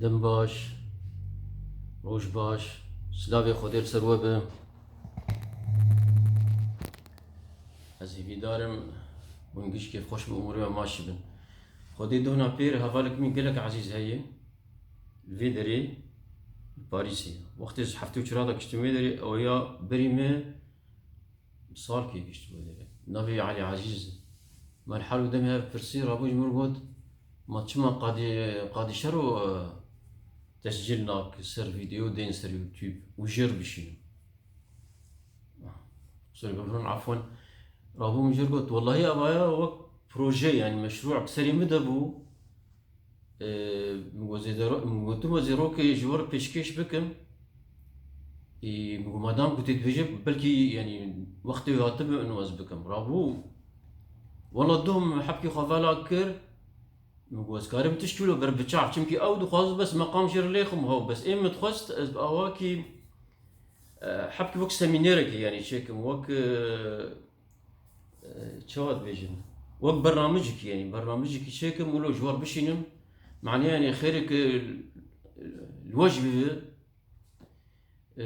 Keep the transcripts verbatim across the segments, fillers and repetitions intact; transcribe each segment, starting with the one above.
Dem baş, roj baş, silavê Xwedê li ser we be. Ez hîvîdar im hûn giş kêfxweş bin, umûrê we maş bin. Xwedê dohna pêr hevalek min gelek ezîz heye. Li vê derê li Parîsê. Wextê ji heftê û çar de giştim vê derê, ew ya berî me salkê gişt vê derê. Navê Elî Ezîz. Me li her û demê hev pirsî, rabû ji min got, ma çima Qadî, Qadî Şero, e, tescîl nak ser vîdeo, dên ser YouTube û jêr bişînin. Kusura bixwin, afwan. Rabû min jêr got, wellahî ev aya wek proje, yani meşrû bi serê min de bû. Ee, min got zêde ro-, min got, tu zêrokê ji we re pêşkêş bikim. Ee, min got, madam ku tê dibêje, belkî, yani, wextê wê hatibe, û ez bikim. Rabû, wela dom hebkî xwe vala kir. Min got, ez karim tişt wilo ber bi çav, çimkî ew dixwaz bes meqam jê re lêxim, haw, bes ê min dixwest, ez bi awakî, e, hebkî wek semînerekê, yani, çêkim, wek, e, e, çawa dibêjin? Wek bernamijekî, yani, bernamijekî çêkim, wilo ji we re bişînim. Mane, yani, xêrek, e, li we jî bibe. Ee,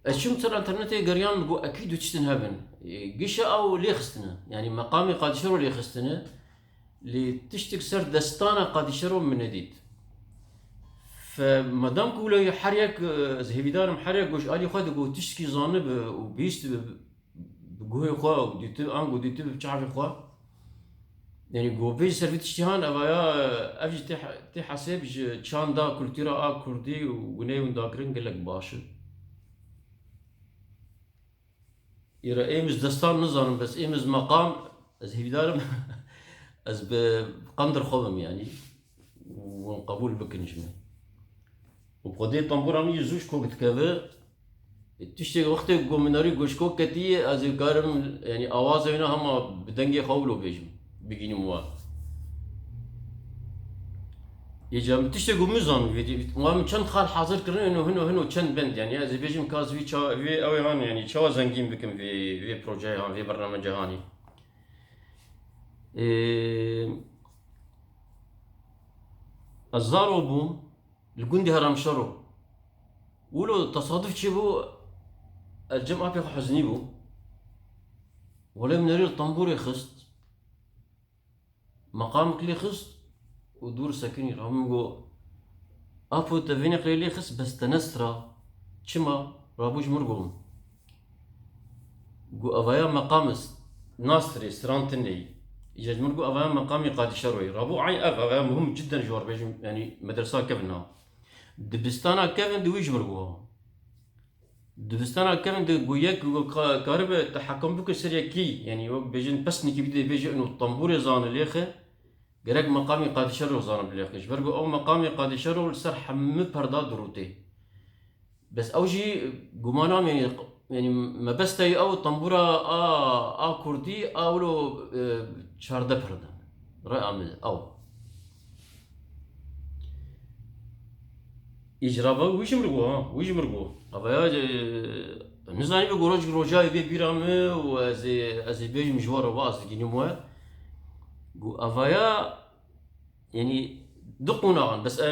ez çûm ser înternetê geriyam, min got, ekîd du tiştin hebin. Ee, gişa ew lê xistine. Yanî meqamê Qadîşero lê xistine. Lê tiştek ser destana Qadîşero min nedît. Fe, madam ku wilo her yek, e, ez hêvîdar im, her yek ku ji alî xwe digot tiştekî zanibe û bihîstibe bi guhê xwe û dîtibe, ango dîtibe bi çavê xwe. Yanî ku bêjî ser vî tiştî han, ev aya, ev jî tê, tê hesêb ji çanda kultura a kurdî û winê windakirin gelek baş e. Îra êm ji destan nizanim, bes êm ji meqam, ez hêvîdar im, ez bi qendir xwe bim, yanî, û hûn qebûl bikin ji min. Û bi xwedê tembûra min jî zû ji kok dikeve. Tiştê wextê ku min nerî ku ji kok ketî, ez ê karim, yanî, awaza wîna hema bi dengê xwe wilo bêjim, bigînim we. Yê ca min tiştê ku min zan, vê, vê, wa min çend xal hazir kirin, hino, hino, hino çend bend, yanî, ez ê bêjim ka ez vî ça-, vê ew ê han, yanî, çawa zengîn bikim vê, vê projeyê han, vê bernamecê hanî. Ê, ez zaro bûm, li gundê Heramşero. Wilo tesaduf çêbû, ez cem apê xwe heznî bû. Wele min nerî li tembûrê xist. Meqamek lê xist û dûr sekinî. Rabû min got, apo te vênek lê lê xist, bes te nestra. Çima? Rabû ji min got. Got, evaya meqam nastirê, strantinê. Îca ji min got, evaya meqamê Qadîşeroyê. Rabû eyn ev, evaya muhim cidden ji we re bêjim, yanî medresa kevin ha. Dibistana kevin di wî ji min got. Dibistana kevin di got yek got ka-, karibe tehekum bike ser yekî, yanî wek bêjin pesnikî bide bêje ino tembûrê zane lêxe. Gerek meqamê Qadîşero zane bilêxe. Ji ber ku ew meqamê Qadîşero li ser hemî perda dirûtê. Bes ew jî gumana min, yanî mebesta ew tembûra a, a kurdî a wilo, e, çardeh perde. Re amil ew. Îcraba wî ji min got, ha, wî ji min got. Avaya, e, nizanî bi goroj rojayê vê bîra min û ez ê, ez ê bêjim ji we re, ez digînim we. Got, avaya, yanî, du qonaxan, bes, e,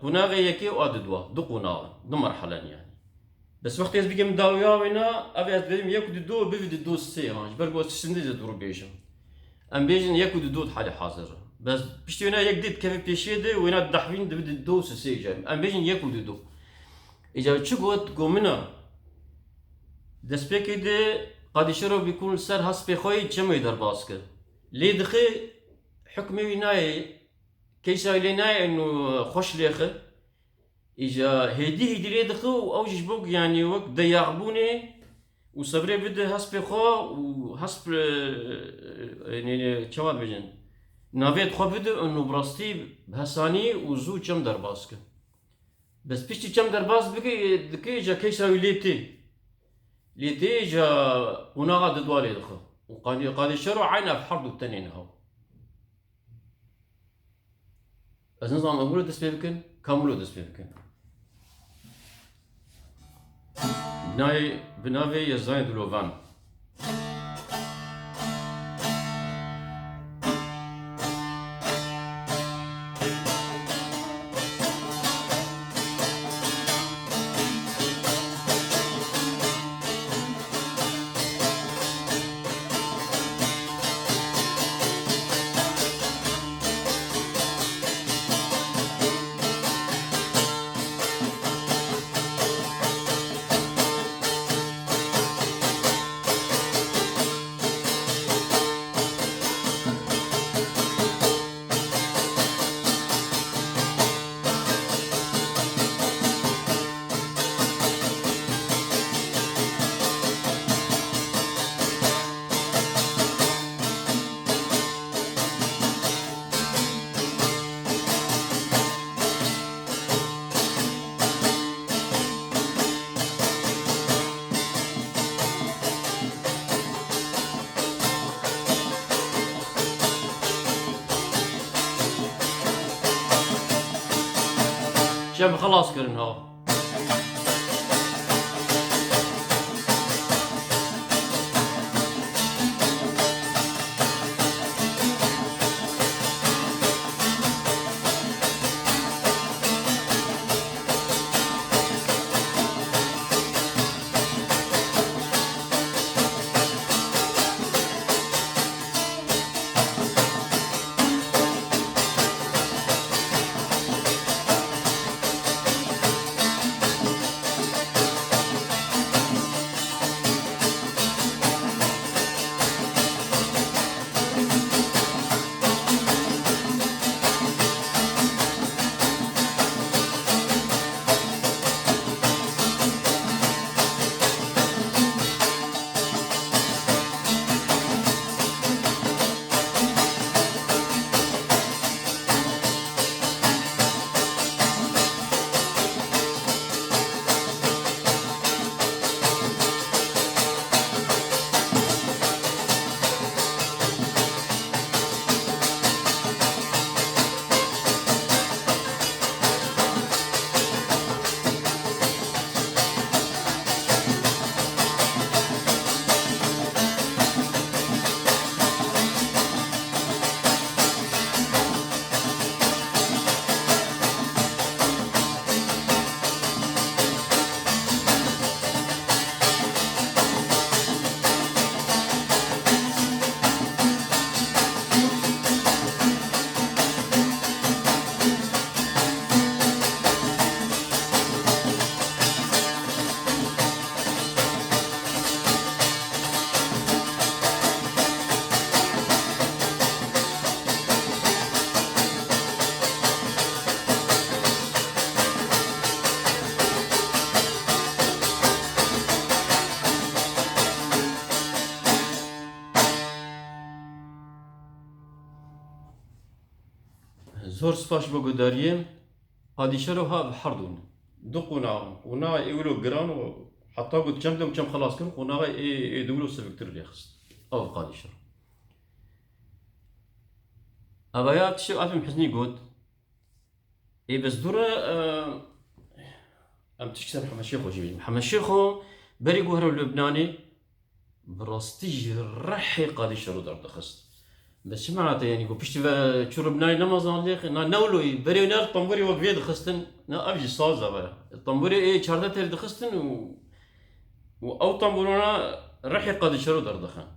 qonaxê yekê û a didwa, du qonaxan, du merhelen yanî. Bes wextê ez bigem dawiya wêna, ev ez bêjim yek û dido, bivî dido sê, ha, ji ber ku ez tiştindê de dûr bêjim. Em bêjin yek û dido di halê hazir. Bes piştî wêna yek dê dikeve pêşiyê de, wêna didehvîn dibi dido sisê îcar. Em bêjin yek û dido. Îcar çi got, got min a. Destpêkê de Qadîşero bîkûn li ser hespê xwe yê çemê derbas kir. Lê dixe hukmê wî nayê, keysa wî lê nayê û xweş lêxe. Îja hêdî hêdî lê dixe û ew jî ji bo, yanî, wek deyaxbûnê û sebrê bide hespê xwe û hesp, e, e, yanî, çawa dibêjin? Navê xwe bide û bi rastî bi hesanî û zû çem derbas ke. Bes piştî çem derbas bike, dike, îja keysa wî lê tê. Lê tê, îja qonaxa didwa lê dixe. Û qadî, qadî şero eyn ev her du tenê niha. Ez nizanim em wilo dest pê bikin, kam wilo dest pê bikin. Nayê, bi navê Yezayê Dilovan. Cem xilas kirin ha. Zor spas bo gudariyê. Qadîşero ha bi herdûn. Du qonax in. Qonaxa ê wilo giran û heta ku çem dem çem xilas kir, qonaxa ê, ê di wilo siviktir rêxist. Ev qadîşero. Evaya tiştek Afîm Hiznî got. Ê bes dû re, e, em tişt ser Mihemed Şêxo jî bêjin. Mihemed Şêxo berî ku here Lubnanê, bi rastî jî rehê Qadîşero derdixist. Bes çi mena te, yanî ku piştî ve çû Lubnanê nema zanlêxê, na ne wilo yî, berê ne tembûrê wek vê dixistin, na ev jî saz e ve. Tembûrê ê çardeh telî dixistin û, û ew tembûrana rehê Qadîşero derdixin.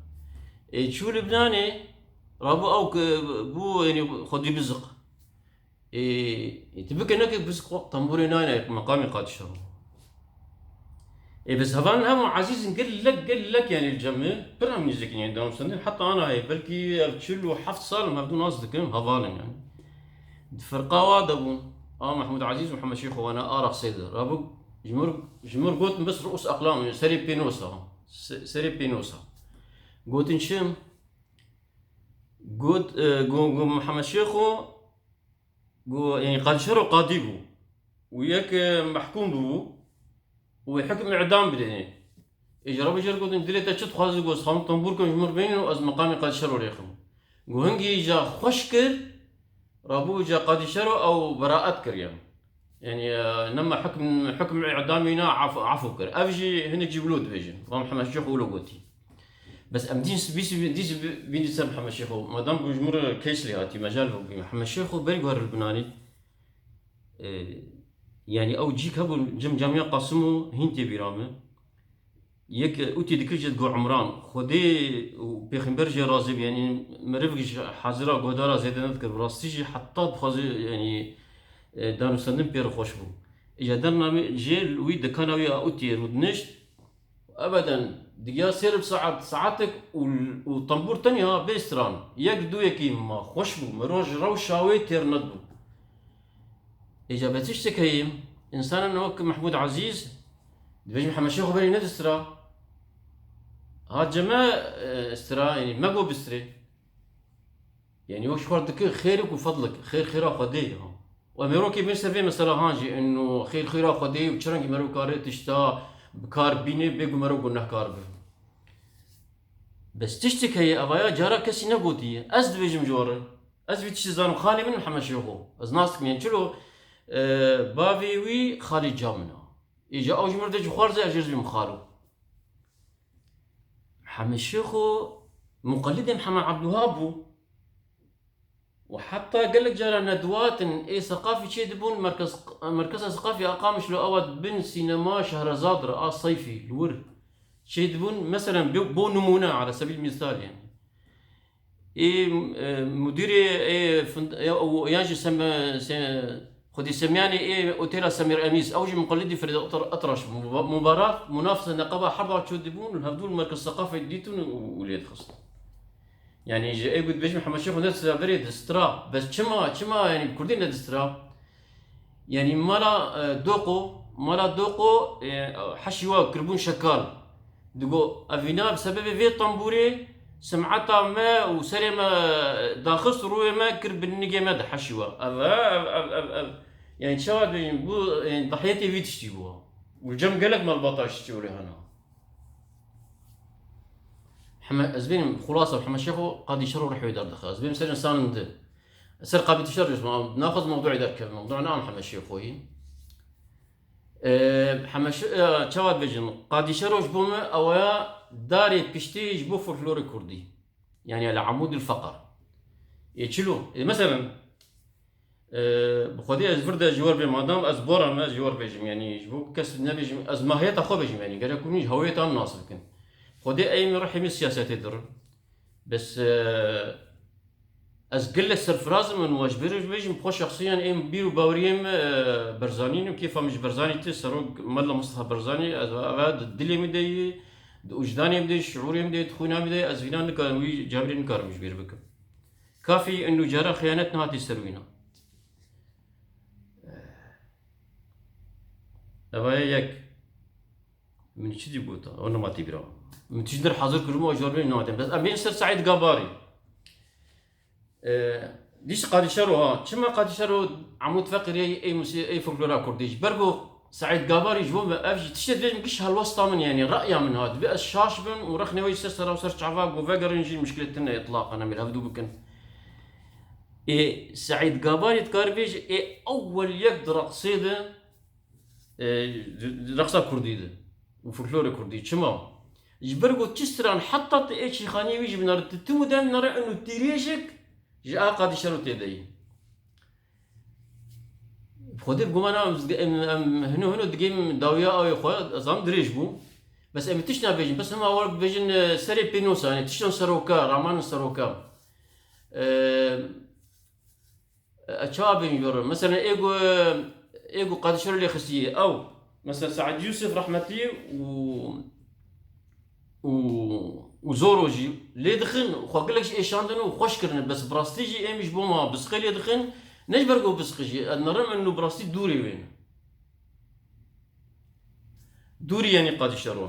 Ê çû Lubnanê, rabû ew ki bû, yanî xwedî biziq. Ê, ê, tu bike neke, bi tembûrê nayne meqamê Qadîşero. Ê, bes hevalên hemû ezîz in, gelek, gelek, yanî li cem me, pir em nêzîk in, yanî danûstendin, heta ana heye, belkî ev çil û heft sal em hevdû nas dikin, heval in, yanî. Di firqa wa de bûn, a Mehmûd Ezîz û Mihemed Şêxo wana Araxsê de. Rabû ji mir, ji mir gotin bes ru'ûs eqlam, serê pênosa, se-, serê pênosa. Gotin çi? Got, e, got, got Mihemed Şêxo, got, yanî Qadîşero qadî bû û yek, e, mehkûm bûbû û wê hikm îdam bidinê. Ê ji re bi jêr gotin, dilê te çi dixwaze? Got, xanim tembûr kim ji mir bênin û ez meqamê Qadîşero rêxim. Got, hingî ja xweş kir, rabû ja Qadîşero ew beraet kiriye. Yanî, e, nema hukm, hukm îdamî na af-, afû kir. Ev jî hinek jî wilo dibêjin. Va Mihemed Şêxo wilo gotî. Bes em dîs, bîs, dîs, bîn ser Mihemed Şêxo. Madam ku ji mir keys lê hatî, mecel bû. Mihemed Şêxo berî ku here Lubnanê, e, yanî ew cîk hebû, cem camiya Qasimo hîn tê bîra min. Yek, e, ûtî dikir jê digot Umran, Xwedê û Pêxember jê razî be, yanî meriv ji hazira guhdara zêde nedikir, bi rastî jî heta dixwaze, yanî, e, danûstendin pê re xweş bû. Îja dernamê jê li wî dikana wî a ûtiyê rûdinişt, ebeden digiya sêr bi saet, saetek û, û tembûr tenê ha bê stran, yek du yekî ma xweş bû, mirov ji rewşa wê têr nedibû. Îca be tiştek heye, însanan wek Mehmûd Ezîz, dibêjin Mihemed Şêxo berî nedistira. Ha ceme, e, istira, yanî me got bistirê. Yanî wek ji xwe dike xêrik û fedlik, xêr xêra Xwedê ye. Û em ê rokê bên ser vê mesela han jî, ino xêr xêra Xwedê û çi rengî merov kare tişta bi kar bîne, bê ku merov gunehkar be. Bes tiştek heye, evaya cara kesî negotiye. Ez dibêjim ji we re. Ez vî tiştî zanim, xalê min Mihemed Şêxo. Ez nas dikim, yanî çilo, e, bavê wî xalê ca min a. Îca ew ji min re dê ji xwarze ez jê re bim xalo. Mihemed Şêxo muqelidê Mihemed Ebdulwehab bû. Û heta gelek cara nedwatin ê seqafî çêdibûn, merkez, merkeza seqafî a Qamişlo ewa bin sînema Şehrezad re a Seyfî li wir çêdibûn. Meselen, bo, bo nimûne, ala sebîl mîsal yani. Ê, e, mudîrê, ê, find-, ê, o, yan jî Sem-, Se-, xwedî Semyanê ê otêla Semîr Emîs, ew jî muqelidî Ferîd Etir-, Etraş bû. Muba-, Mubarak, munafisa neqeba herda çû dibûn, hevdû li merkez seqafê dîtin û, û lê dixistin. Yani ji ê ku dibêjim Hemed Şêxo nedistira berê distira. Bes çima, çima yani bi kurdî nedistira? Yani mala, e, Doqo, mala Doqo, e, heşî wa kiribûn şekal. Digo, evîna bi sebebê vê tembûrê simeta me û serê me daxist, rûyê me kir binigê me di heşî wa. Ev, ev, ev, ev, ev. Yani çawa dibêjim, bû, yani dahiyetê vî tiştî bû. Û cem gelek malbata ji çorê hena. Heme, ez bênim xulasa Hemed Şêxo Qadî Şero rihwê derdixe. Ez bênim ser însanin di. Ser Qadî Şero jî, naxwaz mewduê derkeve. Mewdu ne am Hemed Şêxoyî. E, Hemed Şê-, e, çawa dibêjim? Qadî Şero ji bo me ewaya darê piştî ji bo folklorê kurdî. Yani el amûdul feqer. Ê çilo. Ê, meselen, e, bi xwedê ez vir de ji wir bêm, madam ez bora me, ez ji wir bêjim, yani ji bo kes nebêjim, ez mahiyeta xwe bêjim, yani gerek hûn jî hewiyeta min nas bikin. Xwedê ey min rihê min siyasetê dirin. Bes, e, ez gelek serfiraz im û ez bêjim, bêjim xwe şexsiyan êm bîr û baweriyê me, e, Berzanî ne, kêfa min ji Berzanî tê, serok Mela Mustafa Berzanî, ez, ev di dilê min de ye, di wijdanê min de, şiûrê min de, di xwîna min de, ez vîna nikarim, wî cewrê nikarim ji bîr bikim. Kafî û cara xiyanet nehatî ser wîna. Eva ye yek. Min çi dî gota? O nema tê bîra. Min tişt der hazir kiribû, o jor bê nehatê. Bes em bên ser Seîd Gabarî. E, dîs Qadî Şero ha. Çima Qadî Şero Amûd Feqirê ey musî-, ey folklora kurdî? Ji ber ku Seîd Gabarî ji bo me ev jî tiştê dibêjim giş helwesta min, yani ra'ya min ha. Dibê ez şaş bim û rexnê wê ji ser sera û ser çava ku vegerin jî muşkilê tune îtlaqan em ê hevdû bikin. Ê Seîd Gabarî dikar bêje ê ewel yek di reqsê de, e, di, di reqsa kurdî de û folklorê kurdî. Çima? Ji ber ku tu stran heta tu ê çîxaniyê wî jî binare, tu tim û dem nare û tîrêjek ji a Qadî Şero tê de yî. Xwedê bi gumana em, em, em hino hino digêm dawiya awê xwe, ez zanim dirêj bû. Bes em ê tişt nabêjin, bes hema war dibêjin, e, serê pênosa, yani tiştan seroka, raman seroka. E, e, çawa bêjin jor? Mesela ê ku, ê ku Qadî Şero lê xistî, ew, mesela Seîd Yûsif rehmetî û û, û Zoro jî lê dixin, xwe gelek jî êşandin û xweş kirine. Bes bi rastî jî êm ji bo ma bisqê lê dixin, ne ji ber ku bisqî jî, ez nerim in û bi rastî dûrê wê ne. Dûrî yenî Qadî Şero.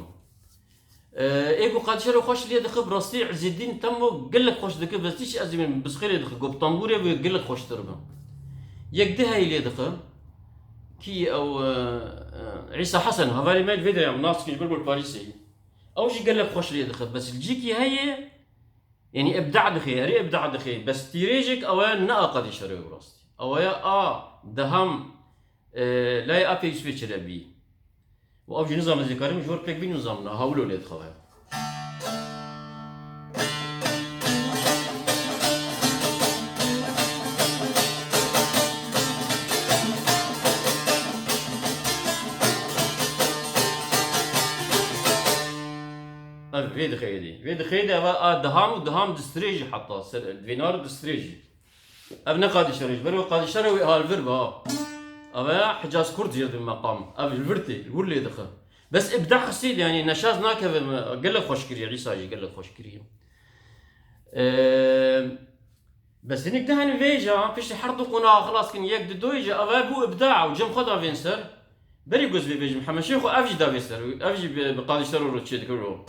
Ee, ê ku Qadî Şero xweş lê dixe, bi rastî Îzîdîn Temo gelek xweş dike, bes tişt ez ê min bisqê lê dixe, ku bi tambûrê wê gelek xweştir be. Yek di heyî lê dixe, kî ew, e, e, Îsa Hesen, hevalê me li vê derê, em nas dikin ji ber ku li Parîsê ye. Ew jî gelek xweş lê dixe. Bes li cîkî heye, yanî îbda dixe, herî îbda dixe. Bes tîrêjek ew ya ne a Qadî Şero ye bi rastî. Ew ya a deham, e, layê Apê Yûsifê Çelebî. Û ew jî nizam ez ê karim ji wir pêk bînim, nizam na hewlo lê dixe. Ev vê dixê êdî. Vê dixê êdî, eva a diham û diham distrêjî heta ser, vê nar distrêjî. Ev ne Qadîşerê, ji ber wê Qadîşerê wê hal vir be ha. Ev ya Hicaz Kurd jê dibin meqam. Ev li vir tê, li wir lê dixe. Bes îbda xistî, yanî neşaz nakeve me, gelek xweş kiriye, Îsa jî gelek xweş kiriye. Eee, Bes hinek de hani vêja, piştî her du qonaxa xilas kin, yek di doyê jî, ev bû ibda û cem xwe da vên ser. Berî goz vê bêjim, Hemeşê xwe ev jî da vê ser, ev jî bi, bi Qadîşero re çê dikir ro.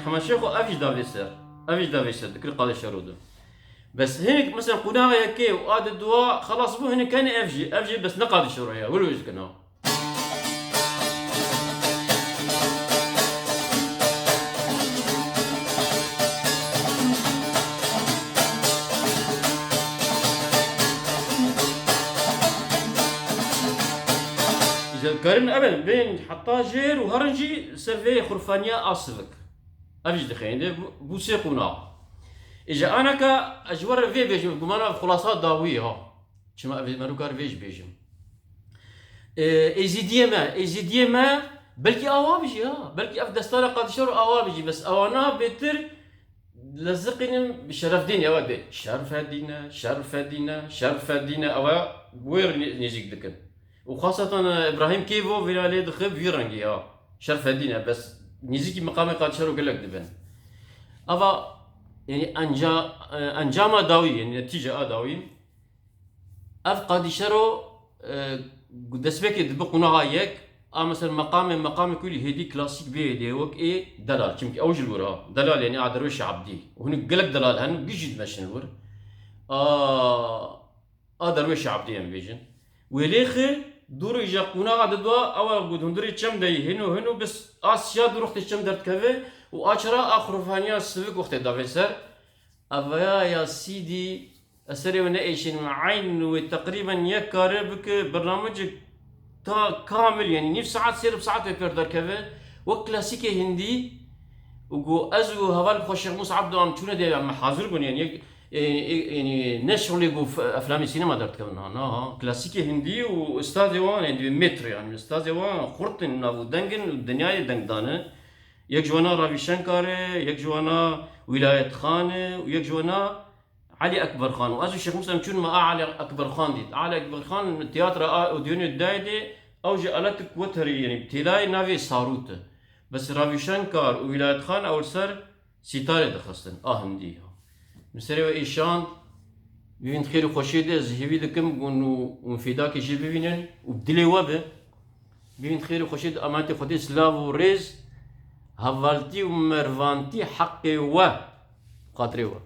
Hemeşê xwe ev jî da vê ser, ev jî da vê ser, dikir Qadîşero de. Bes hinek, mesela, qonaxa yekê û a di dua, xelas bû, hinek hene ev jî, ev jî bes ne Qadîşero ya, wilo jî dikir na. Karin, evet, bên heta jêr û herin jî ser vê xurfaniya a sivik. Ev jî dixeyinde bu, bu sê qûna. Ê ji anaka ez ji we re vê bêjim, gumana xulasa dawî ha. Çima ev merû kar vê jî bêjim. Ê, êzîdiyê me, êzîdiyê me belkî awa bijî ha. Belkî ev destana Qadîşero awa bijî. Bes ewana bêtir leziqînim bi Şerefdîn ya bê. Şerfedîne, Şerfedîne, Şerfedîne. Ewa wê nê-, nêzîk dikin. Û xasatan, e, Îbrahîm Kêvo vêra lê dixe vî rengî ya. Şerfedîne, bes nêzîkî miqamê Qadîşero gelek dibin. Ava, yani enca-, e, encama dawî, yani netîce a dawî. Ev Qadîşero, e, destpêkê dibi qunaxa yek, a mesela meqamê, meqamê kulî hêdî klasîk bê hêdî wek ê delal. Çimkî ew jî li wir ha. Delal yani a derwêşê Ebdî. Û hinek gelek delal hen, giş jî dimeşin li wir. A, a derwêşê Ebdî em bêjin. Wê lêxi dûrî ja qunaxa didwa, ew got hundirê çem de yî hino hino bis a siya dûr wextê çem derdikeve û a çira a xurfaniya sivik wextê davê ser. Evaya ya sîdî ez serê we neêşînim. Eyn wê teqrîben yek kare bike bernamecek ta kamil, yani nîv saet sêrib saet wê pêr derkeve. Wek klasîkê hindî û got ez û heval xwe Şêx Mûsa Ebdo em çûne dê em hazir bûn, yani yek, e, e, yani ne şixulê got f-, eflamê sînema derdikevin. Na, na, ha. Klasîkê hindî û ustadê wan, yani divê mêtr, yani ustadê wan xurt in, nav û deng in û dinyayê deng dane. Yek ji wana Ravî Şenkar e, yek ji wana Wîlayet Xan e û yek ji wana Elî Ekber Xan. Û ez û Şêx Mûsa em çûn me a Elî Ekber Xan dît. Elî Ekber Xan tiyatra a Odeonê dayê dê, ew ji aletik weterî, yani têlayê navê sarût e. Bes Ravî Şenkar û Wîlayet Xan ew li ser sîtarê dixistin. A hindî ya. Min serê we êşand, bivîn xêr û xweşiyê de, ez hêvî dikim hûn û, hûn fêdakê jê bibînin û bi dilê we be. Bivîn xêr û xweşiyê de, emanetê Xwedê, silav û rêz, hevaltî û mervantî heqê we, xatirê we.